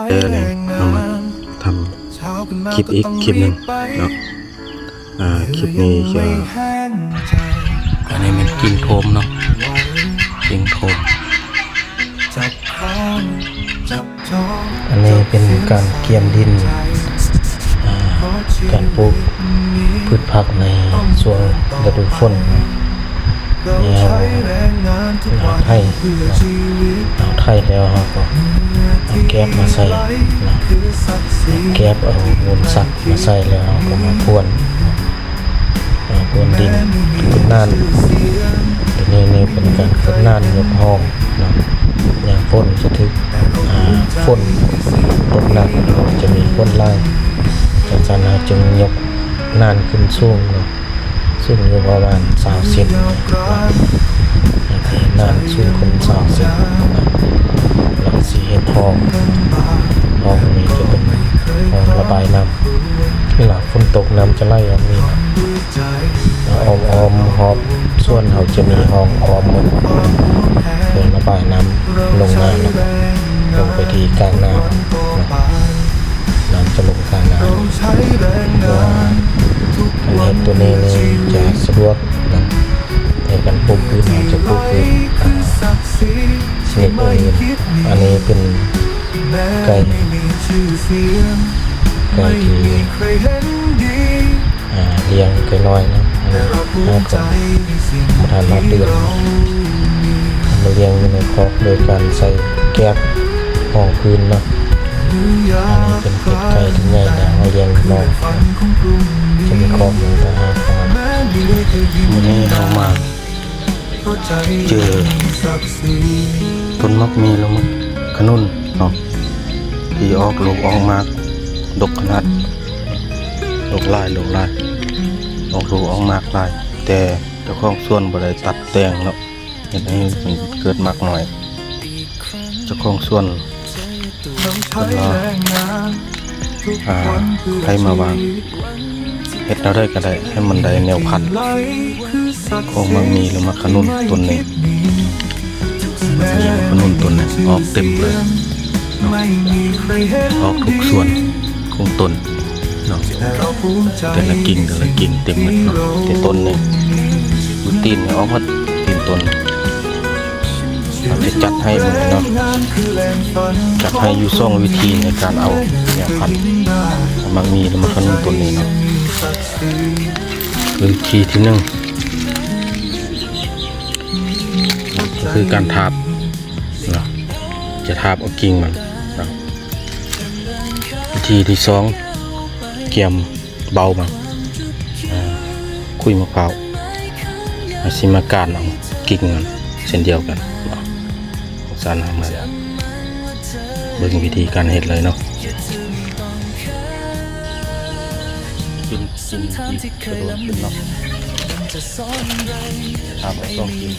ເອີ ນີ້ເຮົາມາທຳຄລິບອີກຄລິບໜຶ່ງເນາະ. ອ່າ ຄລິບນີ້ຈະ ອັນນີ້ແມ່ນກິ່ງໂທມເນາະ ກິ່ງໂທມ. ອັນນີ້ເປັນການກຽມດິນ ອ່າ ການປູກພືດຜັກໃນຊ່ວງລະດູຝົນ. ແລ້ວເຮົາໄຖເນາະ ເຮົາໄຖແລ້ວເຮົາກໍເອົາແກບມາໃສ່ເນາະ ເອົາແກບ ເອົາມູນສັດມາໃສ່ ແລ້ວເຮົາກໍມາພວນເນາະ ເອົາພວນດິນ ຂຸດນ່ານ. ຕົວນີ້ນີ້ເປັນການຂຸດນ່ານຍົກຮ່ອງເນາະ ຍາມຝົນຈະຖືກ ອ່າ ຝົນຕົກໜັກ ຈະມີຝົນຫຼາຍ ຈັ່ງຊັ້ນເຮົາຈຶ່ງຍົກນ່ານຂຶ້ນສູງເນາະ. ສູງຢູ່ປະມານຊາວເຊັນເນາະ ໃຫ້ນ່ານສູງຂຶ້ນຊາວເຊັນເນາະ ແລ້ວກໍຊິເຮັດຮ່ອງ ຮ່ອງນີ້ຈະເປັນຮ່ອງລະບາຍນ້ຳ ເວລາຝົນຕົກນ້ຳຈະໄຫຼອອກນີ້ເນາະ. ອ້ອມໆຮອບສວນເຮົາຈະມີຮ່ອງອ້ອມໝົດ ເພື່ອລະບາຍນ້ຳລົງມາເນາະ ລົງໄປທີ່ກາງນາເນາະ. ນ້ຳຈະລົງກາງນາ ເພາະວ່າການເຮັດຕົວນີ້ນີ້ຈະສະດວກນຳໃນການປູກພືດ ເຮົາຈະປູກພືດ ອ່າ ຊະນິດອື່ນ. ອັນນີ້ເປັນໄກ່ ໄກ່ທີ່ ອ່າ ລ້ຽງໄກ່ນ້ອຍເນາະ ເຮົາກໍບໍ່ທັນຮອດເດືອນ ເຮົາມາລ້ຽງຢູ່ໃນຄອກໂດຍການໃສ່ແກບຮອງພື້ນເນາະ. ອັນນີ້ເປັນເປັດໄກ່ທີ່ໃຫຍ່ແລ້ວ ເຮົາລ້ຽງຢູ່ນອກ ຈະມີຄອກຢູ່ຕ່າງຫາກເນາະ. ມື້ນີ້ເຮົາມາເຈີຕົ້ນໝາກມີ ຫຼື ໝາກຂະໜຸນເນາະ ທີ່ອອກລູກອອກໝາກດົກຂະໜາດ ດອກຫຼາຍ ດອກຫຼາຍ ອອກລູກອອກໝາກຫຼາຍ ແຕ່ເຈົ້າຂອງສວນບໍ່ໄດ້ຕັດແຕ່ງເນາະ ເຮັດໃຫ້ມັນເກີດໝາກໜ້ອຍ. ເຈົ້າຂອງສວນເພິ່ນວ່າ ອ່າ ໃຜມາວ່າ ເຮັດແນວໃດກໍໄດ້ໃຫ້ມັນໄດ້ແນວພັນຂອງໝາກມີ ຫຼື ໝາກຂະໜຸນຕົ້ນນີ້ ໝາກຂະໜຸນຕົ້ນນີ້ອອກເຕັມເລີຍເນາະ ອອກທຸກສ່ວນຂອງຕົ້ນເນາະ ແຕ່ລະກິ່ງ ແຕ່ລະກິ່ງເຕັມໝົດເນາະ. ແຕ່ຕົ້ນນີ້ ຕີນນີ້ອອກໝົດ ຕີນຕົ້ນ ເຮົາຈະຈັດໃຫ້ເບິ່ງເນາະ ຈັດໃຫ້ຢູ່ສອງວິທີໃນການເອົາແນວພັນໝາກມີ ຫຼື ໝາກຂະໜຸນຕົ້ນນີ້ເນາະ. ວິທີທີໜຶ່ງ ກໍຄືການທາບເນາະ ຈະທາບເອົາກິ່ງມັນເນາະ. ວິທີທີສອງ ກຽມ ເບົາມັນ ອ່າ ຂຸຍໝາກພ້າວ ເຮົາຊິມາການເອົາກິ່ງມັນເຊັ່ນດຽວກັນເນາະ. ຊັ້ນເຮົາມາເບິ່ງວິທີການເຮັດເລີຍເນາະ. ກິນ ກິນ ກິນ ສະດວກຂຶ້ນເນາະ ທາບເອົາສອງກິ່ງ.